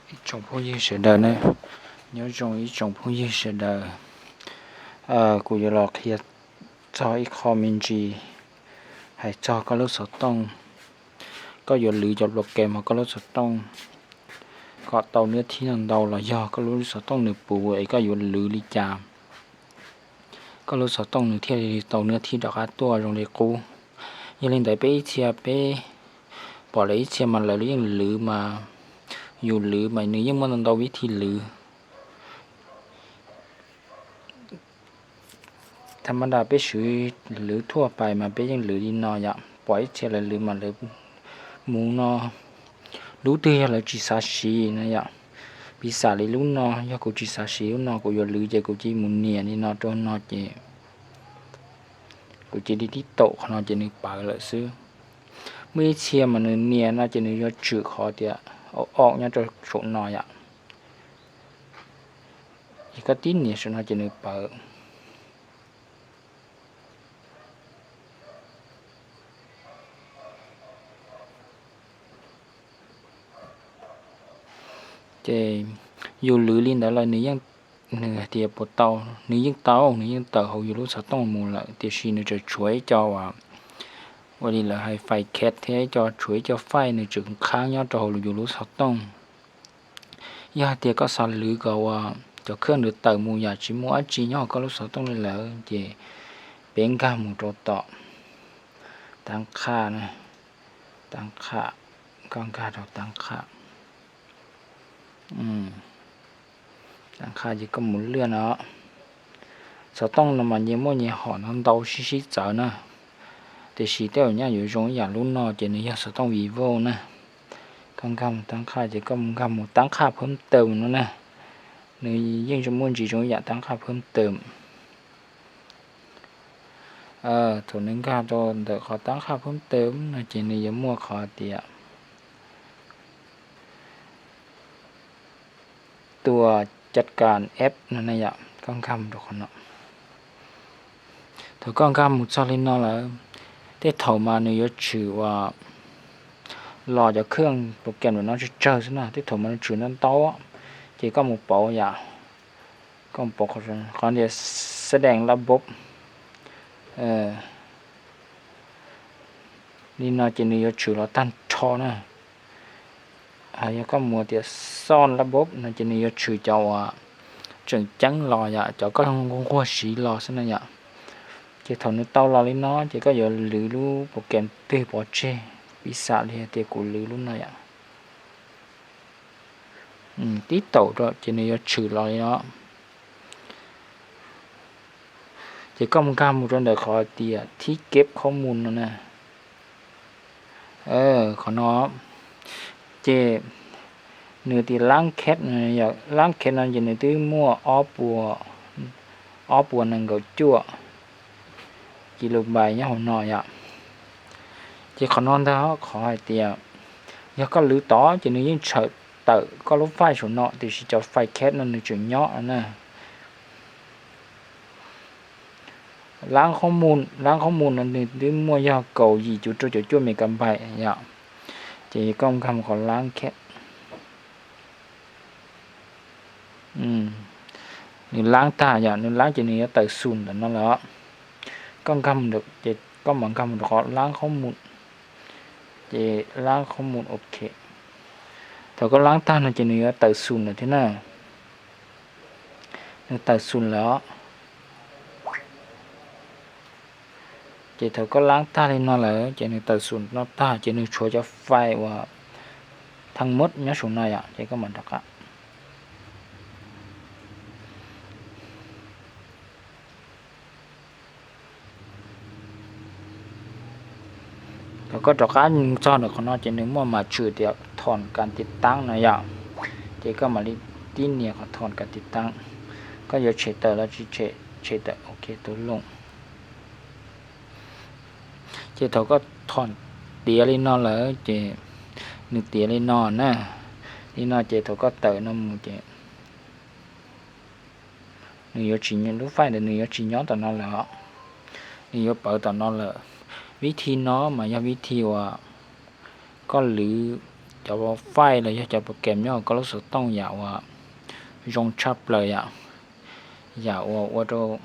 Ib tsoom phooj ywg sawv daws na, nyob zoo ib tsoom phooj ywg sawv daws. Kuv yuav los qhia txog ib qho me ntsis hais txog koj lub xov tooj. Koj yuav lwv cov program hauv koj lub xov tooj kom tau nab thib ntau ntau los yog koj lub xov tooj nws puv es koj yuav lwv li cas, koj lub xov tooj nws thiaj li tau nab thib rov qab tuaj zoo li qub. Yog li ntawd peb ib txhia peb pom lawv ib txhia mas lawv yeej lwv mas, yus lwv mas nws yeej muaj ntau ntau vib thi lwv. Tham ma da peb swv lwv thuaj pais mas peb yeej lwv li no yom. Pom ib txhia lawv lwv mas lawv mus no, lub twg yog lawv tsis xav siv no yom. Piv xam li lub no, yog kuv tsis xav siv lub no kuv yuav lwv ces kuv cia mus nias li no rau no ces kuv cia li tib taum qhov no ces nws pawv lawm xwb. Muaj ib txhia mas nws nias no ces nws yuav tshwm qhov tias o o nyob rau saum no yom. Es koj tib nias saum no ces nws pawv. Ces yus lwv li ntawd los nws yeej, nws hais tias puas tau, nws yeej tau, nws yeej tawm hauv yus lub xov tooj mus lawm, tiam sis nws tseem tshuav ib co uas, ua li lawv hais file cache thiab ib co, tshuav ib co file nws tseem qhaab nyob rau hauv yus lub xov tooj. Yog hais tias koj xav lwv kom uas cov khawj nws tawm mus yam tsis muaj dab tsi nyob hauv koj lub xov tooj li lawm ces peb nkag mus rau tom tab qhaj na, tab qhaj, koj nkag rau tab qhaj. Tab qhaj ces koj mus lwaj no. Xov tooj no mas nyias muaj nyias hom no ntau sib sib txawv na, tiam sis tej zaum nyaj yuav zoo ib yam lub no ces nws yog xov tooj Vivo na. Koj nkag mus tab qhaj ces koj mus nkag mus tab qhaj phab taw no na, nws yeej muaj ntsis zoo ib yam tab qhaj phab taw. Thaum nws nkag rau ntawm qhov tab qhaj phab taw no ces nws yuav muaj qhov tias tua caj kas app no na yom, koj nkag mus rau qhov no. Thaum koj nkag mus txog li no lawm, tej thaum mas nws yuav tshwm uas los cov khawj program ntawm no tsawg tsawg xwb na, tej thaum mas nws tshwm ntau ntau, ces koj mus pauv yom, koj mus pauv qhov tias xab dees lab bob li no ces nws yuav tshwm los tag nrho na. Yog koj mus tias xoj lab bob no ces nws yuav tshwm cov uas tseem ceeb los yom, cov koj nquag siv los xwb na yom. Ces thaum nws tau los li no ces koj yuav lwv lub program twg pov tseg, piv xam li hais tias kuv lwv lub no yom. Tib taum rau ces nws yuav tshwm los li no. Ces koj mus nkag mus rau ntawm qhov tias thib keb khob mus no na. Qhov no ces nws tias lab keb, lab keb no ces nws twb muaj ob puas nees nkaum cuaj kilobyte nyob hauv no yom. Ces qhov no ntag qhov hais tias yog koj lwv tod ces nws yeej tshawm tawm koj lub file saum no, tiam sis cov file cache no nws tseem nyob na. Lab khob mus, lab khob mus no nws twb muaj yog kaum yim cuv rau caum cuaj megabyte yom. Ces koj nkag mus qhov lab cache, nws lab tag yom, nws lab ces nws yuav tawm xum ntawm no lawm. Koj nkag mus, ces koj mam nkag mus rau qhov lab khob mus, ces lab khob mus ok. Thaum koj lab tag no ces nws yuav tawm xum lawm thiab na. Nws tawm xum lawm os. Ces thaum koj lab tag li no lawm ces nws tawm xum no tag ces nws tshuav cov file uas thaj mub nyob saum no yom, ces koj mam rov qab. Thaum koj rov qab txog ntawm qhov no ces nws muaj mam tshwm tias thom kas tiv taab no yom. Ces koj mam li tib nias qhov thom kas tiv taab. Koj yuav tshem tawm los tsis tshem, tshem tawm, ok, tus looj. Ces thaum koj thom tiav li no lawm ces nws tiav li no na. Li no ces thaum koj tawm no mus ces nws yuav tsis, lub file ntawd nws yuav tsis nyob tom no lawm os. Nws yuav pawv tom no lawm. Vib thi no mas yog vib thi uas koj lwv cov file los yog cov program nyob hauv koj lub xov tooj yam uas zoo tshaj plaws yom, yam uas ua rau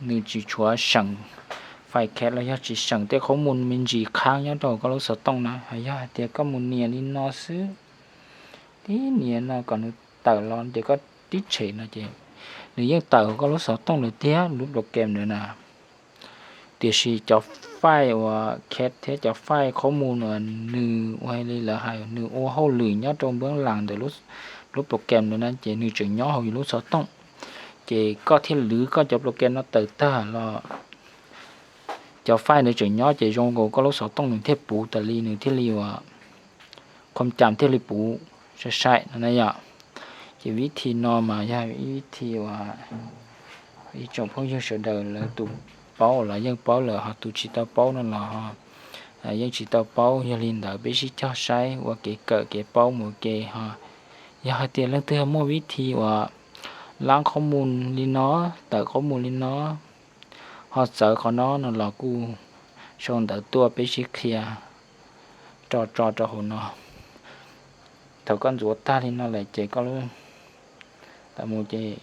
nws tsis tshuav seem file cache los yog tsis seem tej qhob mus me ntsis qhab nyob rau koj lub xov tooj na. Yog hais tias koj mus nias li no xwb, tib nias no kom nws tawm los ces koj tib tshem no ces nws yeej tawm koj lub xov tooj ntawd thiab lub program ntawd na. Tiam sis cov file uas cache thiab cov file qhob mus uas nws ua li lawv hais nws ua hauj lwm nyob rau npab las ntawm lub program ntawd na ces nws tseem nyob hauv yus lub xov tooj. Ces koj thiaj lwv koj cov program no tawm tag los cov file ntawd tseem nyob ces zoo nkaus koj lub xov tooj nws thiaj puv tas li, nws thiaj li uas qhom cam thiaj li puv sai sai no na yom. Ces vib thi no mas yog ib vib thi uas ib tsoom phooj ywg sawv daws lawv tus paub los yeej paub lawm, ho tus tsis tau paub no los yeej tsis tau paub. Yog li ntawd peb sib cog saib ua kev kawm kev paub mus ua ke ho. Yog hais tias leej twg muaj vib thi uas lab qhob mus li no, tawm qhob mus li no, ho txawv qhov no no los kuj sau ntawv tuaj peb sib qhia tso tso rau hauv no. Thaum koj ntxuav tag li no lawm ces koj lub tawm mus ces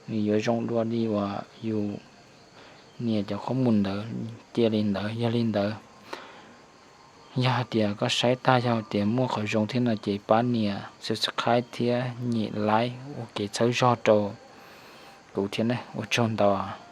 nws yuav zoo dua li uas yus nias cov qhob mus ntawd cia li ntawd. Yog li ntawd, yog hais tias koj saib tag yog tias muaj qhov zoo thiab no ces pab nias subscribe thiab nyem like ua kev txhawb zog rau kuv thiab ne. Ua tsaug ntau.